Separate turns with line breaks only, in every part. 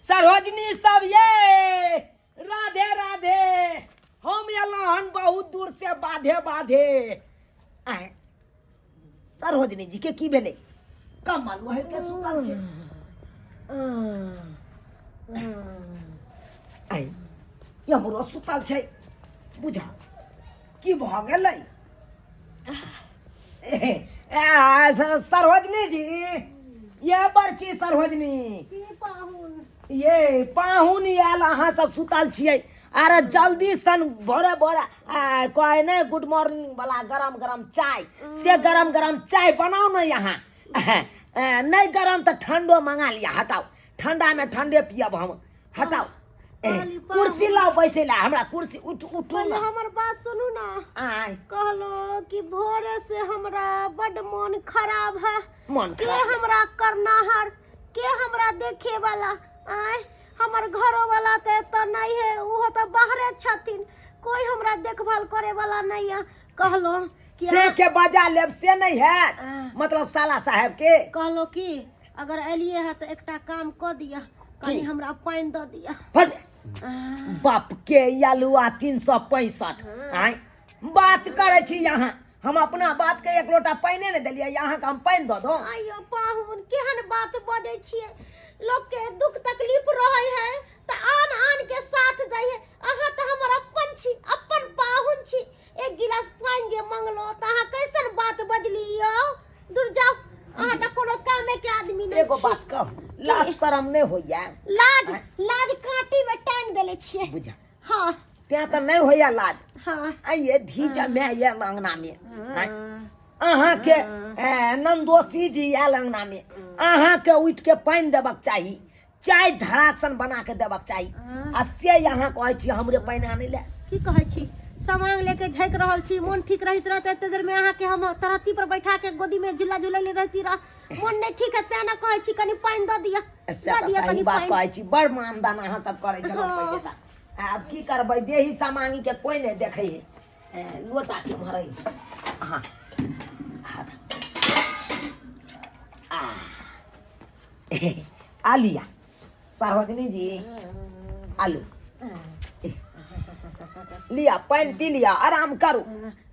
सरोजनी सब ये राधे राधे। हम एलहुँ हन बहुत दूर से बाधे बाधे। आँय, सरोजनी जी के की भेलै? कमल ओढ़ि के सुतल छै। आँय, हमरो सुतल छै। बुझा की भऽ गेलै? ए, सरोजनी जी, ये बड़की सरोजनी।
की पाहुन?
ये पाहुन आयल, अहाँ सब सुतल छियै। अरे जल्दी सन भोरे भोरे कहै ने गुड मॉर्निंग वाला गरम गरम चाय, से गरम गरम चाय बनाउ ने यहाँ। नहि गरम तऽ ठंडो मंगा लिअ। हटाउ, ठंडा में ठंडे पियब हम। हटाउ,
कहली पाहुन।
कुर्सी लाउ बैसै ला हमरा। कुर्सी, उठ उठू।
पहिले
ने
हमर बात सुनू ना।
आय।
कहलो कि भोरे से हमरा बड मन खराब है।
मन
के
खराब?
हमरा करनाहर के, हमरा देखे वाला? आय, हमर घरो वाला तऽ एतऽ नहीं है, ओहो तऽ बाहरे छथिन। कोई हमरा देखभाल करे वाला नहीं है। कहलो कि
से के बजा लेब से नहीं है। मतलब साला साहब के।
कहलो कि अगर एलिए है तऽ एकटा काम कऽ दिअ, कनि हमरा पानि दऽ दिअ।
हट, बाप के आलुआ 365। आय, बात करै छी यहाँ। हम अपना बाप के एक लोटा पानिए नहि देलियै, अहाँके हम पानि दऽ दो?
आइयो पाहुन, केहन बात बजै छियै? लोक के दुख तकलीफ रहै है तऽ आन आन के साथ दै है। अहाँ तऽ हमर अपन छी, अपन पाहुन छी। एक गिलास पानि जे मंगलो तऽ अहाँ कैसन बात बजली यौ? दूर जाउ, अहाँ तऽ कोनो कामे के आदमी नहि
एगो
छी।
बात कहू, लाज शरम नहि होइया?
लाज, लाज कांटी में टांग देले छियै।
बुझा।
हाँ।
तें तऽ नहि होइया लाज।
हाँ।
आइये धी जमे आयल अंगना में। अहाँके नंदोसी जी आयल अंगना में, अहाँके उठि के पानि देबक चाही, चाय धरासन बना के देबक चाही, आ से अहाँ कहै छी हमरे पानि आनै लए।
की कहै छी? सामान लेके झकि रहल छी। मोन ठीक रहित रहते एते देर में अहाँके हम तरहत्ती पर बैठा के गोदी में झूला झूलैले रहती रह। मोन नहीं ठीक है तें ना कहै छी कनि पानि दऽ दिअ।
से
दऽ
तऽ
दिअ
सही
कनि
बात
पानि।
कहै छी। बड़ मानदान अहाँ सब करै छलहुँ पहिले तऽ। आब की करबै, देही सामानी के कोई नहि देखै है। लोटा के भरै। हाँ, आ लिया सरोजनी जी, आलू लिया, पानि पी लिया, आराम करू।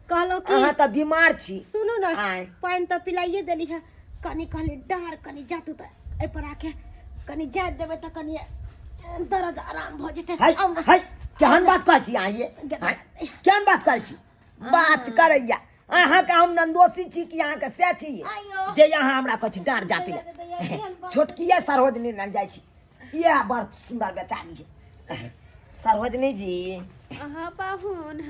कहलहुँ कि
अहाँ तऽ बीमार छी।
सुनू ने।
आँय।
पानि तऽ पिलाइए देली है। कनि कहली डाँर कनि जातू तऽ एहि पर आके कनि जाइत देबै तऽ कनि दर्द आराम भऽ जेतै।
है।
आउ ने।
है, केहन बात कहै छी अहाँ ये? आँय, केहन बात करै छी? बात करैया अहाँके हम नंदोसी छी कि अहाँके से छी
आइयो।
जे अहाँ हमरा कहै छी डाँट जाति
दैया, दैया, केहन बात?
छोटकिए सरोजनी लग जाइ छी। इएह बड़ सुन्दर बेचारी है सरोजनी जी।
अहाँ पाहुन।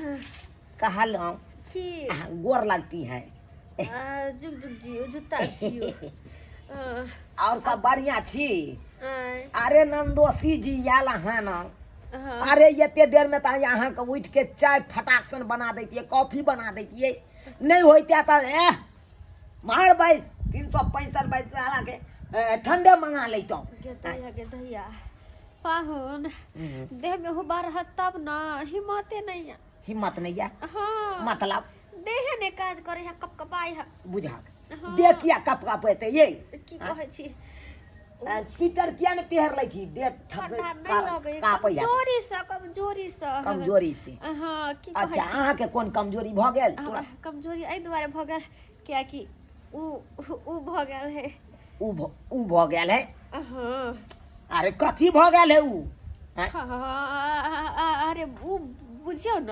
कहलहुँ
की?
अहाँ गोर लगती है।
जुग जुग जियो, जूता सियो।
और सब बढ़िया छी?
आँय।
अरे नंदोसी जी आयल अहाँ न।
हाँ।
अरे एते देर में तऽ अहाँके उठि के चाय फटाक सन बना दैतियै, कॉफी बना दैतियै। नहि होइते तऽ एह मार भाई, 365 बाई साला के ठंडे मंगा लैतहुँ।
गे दैया, गे दैया, पाहुन, देह में हुबा रहत तब न, हिम्मते नहीं है।
हिम्मत नहीं है?
हाँ।
मतलब?
देह ने काज करे है, कपकपाई है।
बुझा।
हाँ।
देह किया कप कपेते ये?
की कहै छी?
स्वेटर किया ने पहिर लै छी? देह
ठंडा नहीं लगे।
कापै है।
कमजोरी से, कमजोरी से।
कमजोरी से?
हाँ, की कहै
अच्छा
छी?
अहाँके कोन कमजोरी भऽ गेल
हमरा
तुरंत?
कमजोरी एहि दुआरे भऽ गेल कियाकि उ उ भऽ गेल है।
उ भऽ गेल है?
हाँ।
अरे कथी भऽ गेल है उ? हैं?
हाँ, अरे उ बुझियौ न।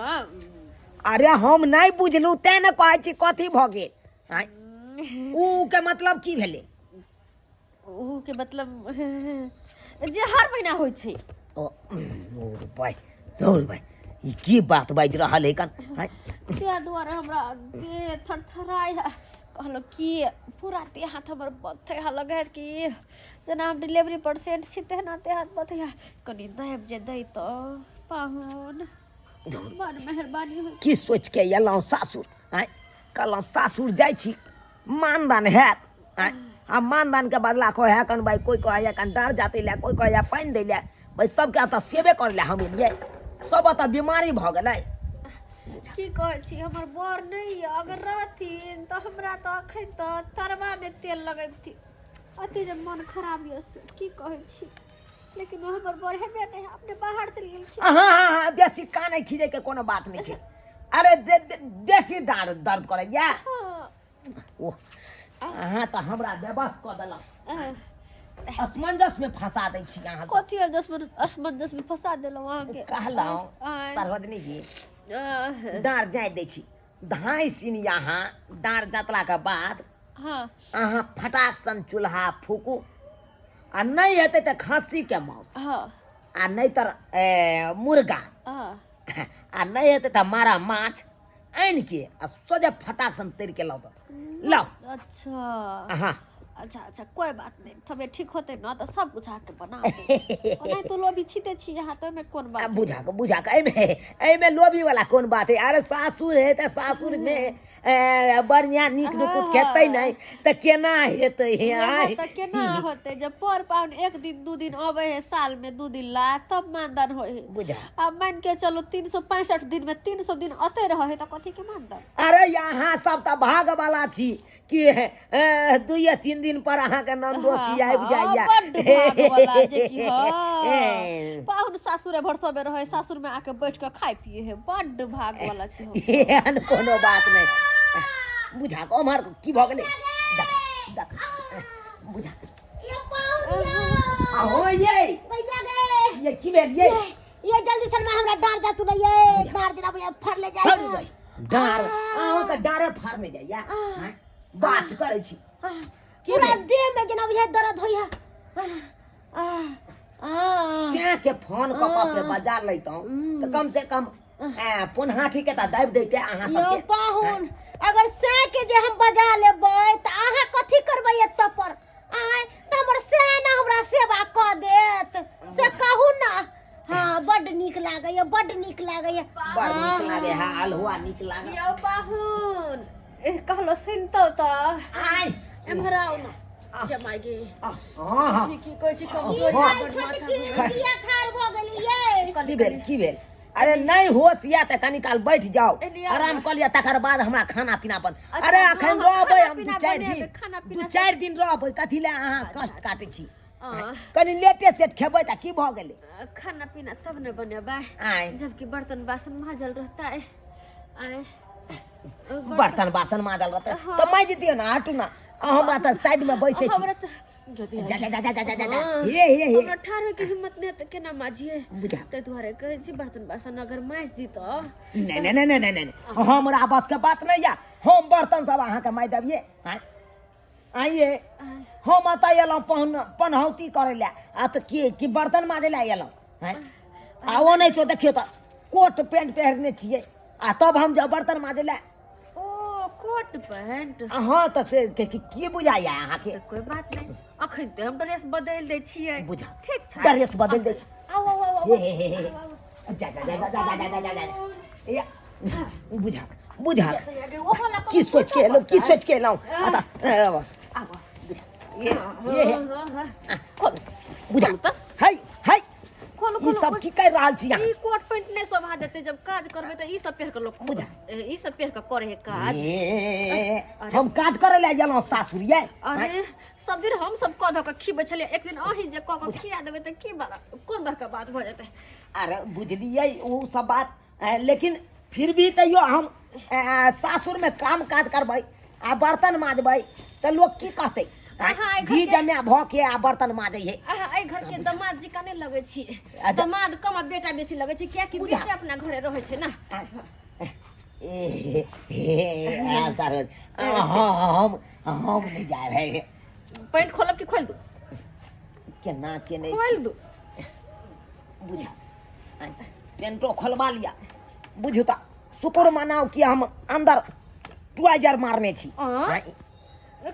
अरे हम नहि बुझलहुँ, तें ने कहै छी कथी भऽ गेल। आँय? उ के मतलब की भेलै?
उ के मतलब जे हर महीना होइ छै।
ओ भाइ, दौड़ भाइ, ई की बात बाजि रहल है कन? आँय?
ताहि दुआरे हमरा देह थरथराइ है। कहलहुँ कि पूरा देह हाथ हमर बथै है, लगै है कि जेना हम डिलीवरी पेशेंट छी तेना देह हाथ बथै है। कनि दाबि जे दै तऽ पाहुन, बड़ मेहरबानी होइ।
की सोचि के एलहुँ सासुर? आँय, कहलहुँ सासुर जाइ छी, मानदान हैत। आँय, आ मानदानके बदला कहै है कन भाइ, कोइ कहै है कन डाँड़ जातै लए, कोइ कहै है पानि दै लए। भाइ, सबके एतऽ सेवे करै लए हम एलियै, सब एतऽ बीमारी भऽ गेलै।
की कहै छी, हमर बर नहि यऽ। अगर रहथिन तऽ हमरा तऽ अखन तऽ तरबामे तेल लगैबथिन। अति जे मन खराब यऽ से की कहै छी लेकिन ओ हमर बढ़ेबे नहि अपने बाहर चलि गेलखिन।
हाँ हाँ हाँ, बेसी कानै खीजै के कोनो बात नहि छै। अरे बेसी दर्द दर्द करैया।
हँ।
ओह, अहाँ तऽ हमरा बेबस कऽ देलहुँ, असमंजस में फंसा दै छी अहाँ सब।
कथी असमंजस में फंसा देलहुँ अहाँके?
कहलहुँ
आँय।
सरोजनी जी,
आह,
डाँर जाय दै छी धाँइ सिन। यहाँ डाँर जतलाके बाद
हँ,
अहाँ फटाक सन चूल्हा फूकू, आ नहि हेतै तऽ खस्सीके मांस,
हँ,
आ नहि तऽ मुर्गा,
हँ,
आ नहि हेतै तऽ मारा माछ आनि के आ सोझे फटाक सन तरि के लाउ तऽ लाउ।
अच्छा।
अहाँ
अच्छा अच्छा, कोई बात नहीं, तबियत ठीक होते ना तऽ सब कुछ आके बना देब। ओनाहि तो लोभी छीते छी अहाँ, तऽ ओहिमे कोन
आ
बात?
बुझा कऽ, बुझा कऽ, एहिमे एहिमे लोभी वाला कोन बात है? अरे सासुर है तऽ सासुर मे बढ़िया नीक नुकुत खेतै नहि तऽ केना हेतै?
वएह
आँय?
तऽ केना होतै जब पर पाहुन एक दिन दू दिन अबै है साल मे 2 दिन ला, तब मानदान होइ है।
बुझा।
आ मान के चलू 365 दिन में 300 दिन अते रहे है तऽ कथी के मानदान?
अरे यहाँ सब तऽ भाग वाला छी कि 2-3 दिन पर अहाँके नंदोसी आबि जाइया।
बड्ड भाग वाला जे कि हँ, पाहुन सासुरे भरसबे रहे, सासुर में आके बैठ के खाय पिए है। बड्ड भाग वाला छी हम।
एहन कोनो बात नहि। बुझा कऽ, ओम्हर की भऽ गेलै? देख देख, बुझा।
ये पाहुन ये।
आ हो ये।
भैया गे।
ये की भेल ये?
ये जल्दी से हमरा डांट जा तू नहीं, ये डांट जना भैया फड़ ले जाए।
फड़ जाय डाँर, अहाँके डाँरे फाड़ने जाइया? आँय? बात करै छी की
पूरा
भेल?
देह में जना बुझाय दर्द होइया। आ आ
के फोन कऽ कऽ के बजा लैतहुँ तऽ कम से कम पुनहाठी के तऽ दाबि दैते अहाँ
यौ
सबके।
पाहुन, अगर से के जे हम बजा लेबै तऽ अहाँ कथी करबै एतऽ पर? आँय, तऽ हमर से ने हमरा सेवा कऽ देत से कहू ने। हाँ, बड्ड नीक लागैया, बड्ड नीक लागैया।
बड़ नीक लागे है, अल्हुआ नीक लागे।
यौ पाहुन, कहलो सुनतौ तऽ
आय।
एम्हर आउ ने जमाइ गे।
हाँ हाँ।
छी की कहै छी, कमजोर
की
हाँ।
भेल छोटकी, किया ठाढ़ भऽ गेली ये?
की भेल, की भेल? अरे नहि होश या तऽ कनी काल बैठ जाउ,
एने आउ
आराम
ने।
कऽ लिअ, तकर बाद हमरा खाना पीना बन।
अच्छा,
अरे
हँ,
अखन
हँ,
रहबै
खाना
हम दू
पीना
चारि
बनेबै,
दिन,
खाना
दू
पीना
चारि दिन रहबै, कथी लए अहाँ कष्ट काटै छी?
आ,
कनी लेटे सेट खेबै तऽ की भऽ गेलै?
खाना पीना तब ने बनेबै
आँय?
जबकि बर्तन बासन माजल रहता है। आँय?
बर्तन बासन माजल रहतै
हाँ।
तऽ माजि दियौ ने। हटू ने, हमरा तऽ साइड मे बैसै छी।
हमरा तऽ यदि
जा जा जा जा जा जा जा।
हाँ।
हे हे हे।
हमरा ठाढ़ होइके हिम्मत नहि तऽ केना माजिए?
बुझा।
ताहि दुआरे कहै छी, बर्तन बासन अगर माजि दी तऽ।
नहि नहि नहि नहि नहि नहि, हमरा बस के बात नहीं या, हम बर्तन सब अहाँके मारि देबिए। आँय आइए, हम एतऽ एलहुँ पहन पनहौती करै लए, आ तऽ की की बर्तन माजै लए एलहुँ? आँय, आ ओ नहि तो देखियौ तऽ कोट पेंट पहिरने छियै, आ तब हम जाउ बर्तन माजै लए?
ओ कोट पैंट।
हँ, तऽ से की बुझाइया अहाँके?
तऽ कोइ बात नहि, अखन तऽ हम ड्रेस बदलि दै छियै।
बुझा।
ठीक छै।
ड्रेस बदलि दै छै।
आउ आउ आउ आउ।
हे हे हे हे, जा जा जा जा जा जा जा जा जा। या, बुझा बुझा, की सोच के एलहुँ, की सोच के एलहुँ? अतः,
आबऽ।
ये ये हे।
खोलू।
बुझा।
खोलू तऽ।
है है।
खोलू।
ई
खोलू।
सब की कर रहल छी अहाँ?
ई कोट पैंट नहि शोभा देतै। जब काज करबै तऽ ई सब पहिर कऽ लोक
बुझा।
ई सब पहिर कऽ करे है काज?
ए, हम काज करे लए गेलहुँ सासुर ये।
अरे सब दिन हम सब कऽ धऽ कऽ खिबै छलियै, एक दिन अहीं जे कऽ कऽ खिया देबै तऽ की बड़ा कोन बड़का बात भऽ जेतै?
अरे बुझलियै ओ सब बात, लेकिन फिर भी तैयो हम सासुरमे काम काज करबै आ बर्तन माजबै तऽ लोक की कहतै?
अहाँ एहि
घी
घरके-
जमा भऽ के आ बर्तन माजै है।
अहाँ एहि घर के दमाद जी का नहि लगै छी।
अच्छा।
दमाद कम आ बेटा बेसी लगै छै, कियाकि
बुझा।
बेटा अपना घरे रहै छै ने।
ए, हे, आ, सरोज, हम नहि जायब है।
पैंट खोलब कि खोलि दू?
केना केने
खोलि दू।
बुझा, पेंटो खोलबा लिया। बुझू तऽ शुक्र मनाउ कि हम अंदर ट्राउजर मारने छी।
आँ?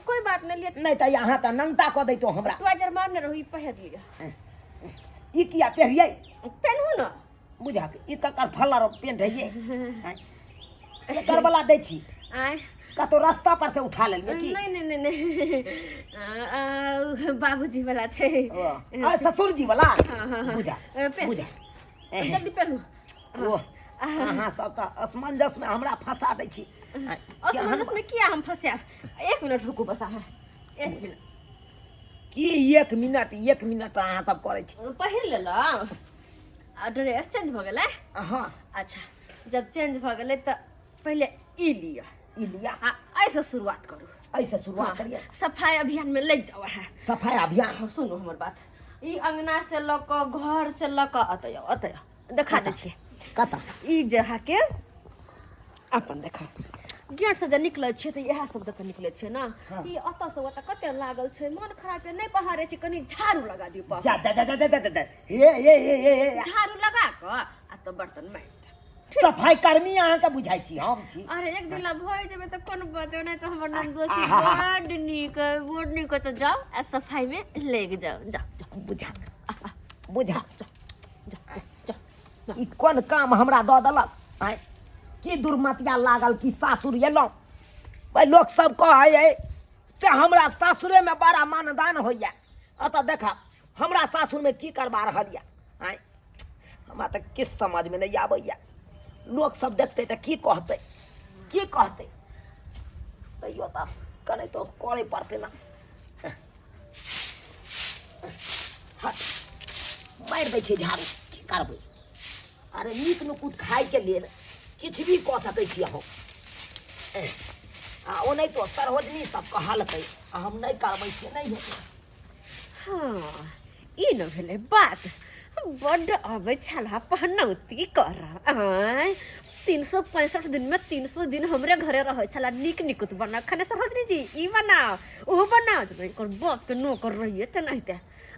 कोई बात नहीं लिए।
नहि तऽ यहाँ तऽ नंगटा कऽ दैतो हमरा।
ट्राउजर मारने रहू, ई पहिर लिअ।
ई किया पहिरियै?
पेनहू ने।
बुझा, ई ककर फलर पेंट है ये? आँय? एकर वाला दै छी?
आँय?
कतौ रास्ता पर से उठा लेलियै की?
नहीं नहीं नहीं नहीं, आ, आ, बाबूजी वाला छै।
ओ, आ, ससुर जी वाला।
हाँ, हाँ, हाँ।
बुझा।
पेन।
बुझा।
जल्दी पेनहू।
ओ अहाँ सब तऽ असमंजस में हमरा फंसा दै छी।
असमंजस में किया हम फंसायब? एक मिनट रुकू बस अहाँ, एक मिनट।
की एक मिनट, एक मिनट अहाँ सब करै छी।
पहिर लेलहुँ आ ड्रेस चेंज भऽ गेलै?
हँ।
अच्छा, जब चेंज भऽ गेलै तऽ पहिले ई लिअ।
ई लिअ।
आ एहिसँ शुरुआत करू।
एहिसँ शुरुआत करियै?
सफाइ अभियानमे लागि जाउ अहाँ।
सफाइ अभियान?
हँ, सुनू हमर बात, ई अंगना से लऽ कऽ, घर से लऽ कऽ, एतऽ आउ, एतऽ आउ, देखा दै छी।
कतऽ?
ई जे अहाँके अपन देखा गेट से जे निकलै छियै तऽ इएह सब दऽ कऽ निकलै छियै ने?
हँ।
ई ओतऽ से ओतऽ कते लागल छै, मन खराब यऽ, नहि बहारै छै, कनि झाड़ू लगा दियौ
जा जा जा जा जा जा जा, हे हे हे हे हे।
झाड़ू लगा कऽ आ तऽ बर्तन माजि देब।
सफाई कर्मी अहाँके बुझाइ छी हम छी?
अरे, एक दिन ला भऽ जेबै तऽ कोन बात है, नहि तऽ हमर नन्दोसी
आहा।
बड्ड नीक है, बड्ड नीक है, तऽ जाउ आ सफाई में लागि जाउ, जाउ जाउ।
बुझा बुझा।
जाउ जाउ।
ई कोन काम हमरा दऽ देलक आँय? की दुर्मतिया लागल कि सासुर एलहुँ। भाइ, लोक सब कहै है से हमरा सासुरेमे बड़ा मानदान होइए, एतऽ देखा हमरा सासुरमे की करबा रहल यऽ आँय? हमरा तऽ किछु समझमे नहि आबैए। लोक सब देखतै तऽ की कहतै, की कहतै? तैयो तऽ कने तो करे पड़तै ने। हट, मारि दै छै झाड़ू, की करबै? अरे, नीक नुकुत खायके लेल किछु भी कऽ सकै छी हम। आ ओनाहितो सरोजनी सब कहलकै आ हम नहि करबै से नहि हेतै।
हाँ, ई न भेलै बात। बड्ड अबै छला पहनौती कर। आँय, 365 दिनमे 300 दिन हमरे घरे रहै छला, नीक निकुत बना खने, सरोजनी जी ई बनाओ, ओ बनाओ। जब एकर बापके नौकर रहिए तेनाहिते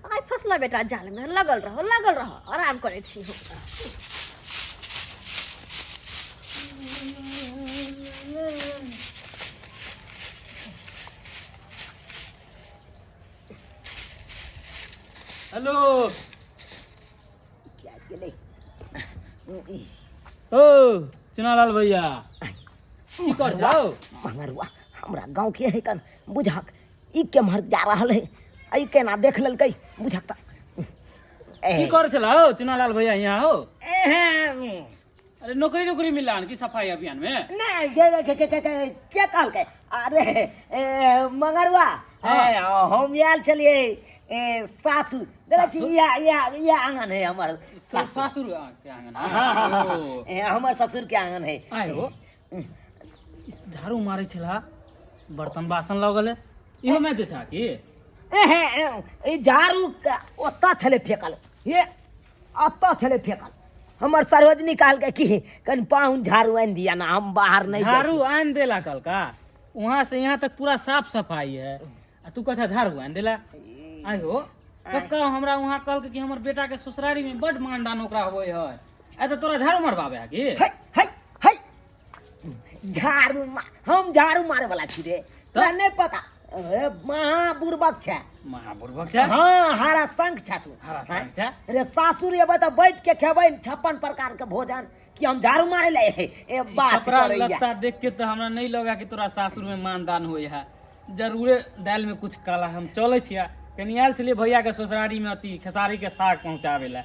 आइ फसला बेटा जालमे। लगल रहो, लगल रहो, आराम करै छी हम।
हेलो।
की आबि गेलै?
ओ चुनालाल भैया, की कर जाओ?
मंगरुआ हमरा गाँव के है कन, बुझक ई केम्हर जा रहल है आ ई केना देख लेलकै, बुझक तऽ
की कर छला हो चुनालाल भैया यहाँ हो?
एहन।
अरे, नौकरी नौकरी मिला की सफाई अभियान में?
नहीं, के के के के के के कहलकै? अरे ए, मंगरुआ।
हाँ।
ए, हम आयल छलियै ए, सासु देखै छी, इएह इएह इएह आंगन है हमर।
सासुर, सासुर के आंगन?
हाँ, हाँ, हाँ,
ओ।
ए, हमर ससुर के आंगन है।
आय हो, इस झाड़ू मारे छला, बर्तन बासन लगल है, इहो में जे छा की?
एहे, ए, ई झाड़ू ओतऽ छलै फेकल, हे ओतऽ छलै फेकल। हमर सरोजनी कहलकै कि कनि पाहुन झाड़ू आनि दिअ ने, हम बाहर नहि जाइ
झाड़ू
छी।
आन देला कल का? वहां से यहाँ तक पूरा साफ सफाई है आ तू कथा झाड़ू आन देला। आय हो कक्का, हमरा वहां कहलकै कि हमर बेटा के ससुरारी में बड मानदान ओकरा होय है, आय तऽ तोरा झाड़ू मरबाबे है की?
है है है, झाड़ू हम झाड़ू मारे वाला छी रे? तोरा नहि पता? अरे, महा बुड़बक छै।
महाबुड़बक छै।
हाँ, हरा शंख छै तू।
हरा शंख छै?
अरे, सासुर एबै तऽ बैठ के खेबै 56 प्रकार के भोजन, कि हम झाड़ू मारे ले ए बात
कपड़ा
करैया?
लत्ता देख के तऽ हमरा नहीं लगा कि तोरा सासुर में मानदान होय है। जरूरे दालि में कुछ काला। हम चलै छियै, कनि आयल छलियै भैया के ससुरारी में अथी खेसारी के साग पहुंचाबे ला।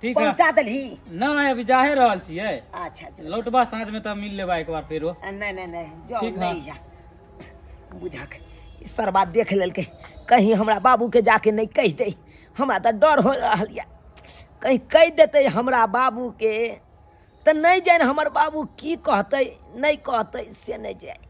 ठीक है?
पहुंचा देलही?
नहीं, अभी जाहे रहल छियै।
अच्छा अच्छा।
लौटबा साँझ में तब मिल लेबा एक बार फेरो।
नहीं नहीं नहीं, जाओ।
ठीक है।
नहीं जा, बुझक ई सरबा देख लेलकै, कहीं हमरा बाबूके जाके नहि कहि दे। हमरा तऽ डर हो रहल यऽ, कहीं कहि देतै हमरा बाबूके तऽ नहि जानि हमर बाबू की कहतै, नहि कहतै, से नहि जानि।